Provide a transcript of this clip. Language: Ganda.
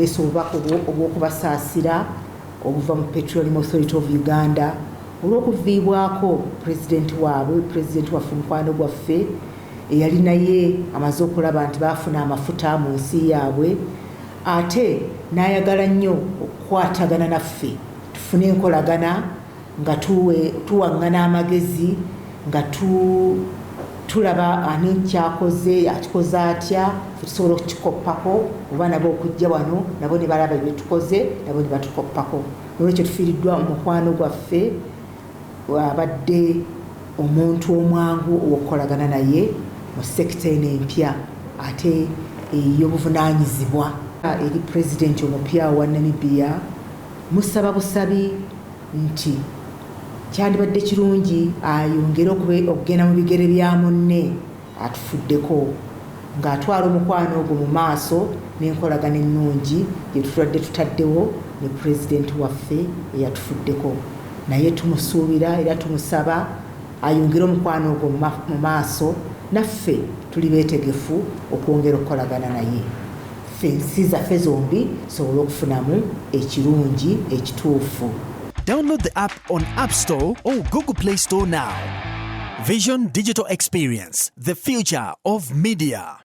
Ndeese obubaka obw'okubasaasira obuva mu Petroleum Authority of Uganda olw'okuviibwako pulezidenti waabwe, pulezidenti waffe, omukwano gwaffe eyali naye amaze okulaba nti baafuna amafuta mu nsi yaabwe, ate n'ayagala nnyo okukwatagana naffe tufune enkolagana nga tuwaŋŋana amagezi, nga tulaba ani kyakoze, akikoze atya, fe tusobola okukikoppako, oba nabo okujja wano nabo ne balaba byetukoze, nabo ne batukoppako. Nolwekyo tufiiriddwa omukwano gwaffe abadde omuntu omwangu ow'okukolagana naye mu sekita eno empya ate ey'obuvunaanyizibwa. Eri pulezidenti omupya wa Namibia, musaba busabi nti kyandibadde kirungi ayongere okugenda mu bigere bya munne atufuddeko, ng'atwala omukwano ogwo mu maaso n'enkolagana ennungi gye tutwadde tutaddewo ne pulezidenti waffe eyatufuddeko. Naye tumusuubira era tumusaba ayongere omukwano ogwo mu maaso, naffe tuli beetegefu okwongera okukolagana naye, ffe ensi zaffe zombi tusobole okufunamu ekirungi ekituufu. Download the app on App Store or Google Play Store now. Vision Digital Experience, the future of media.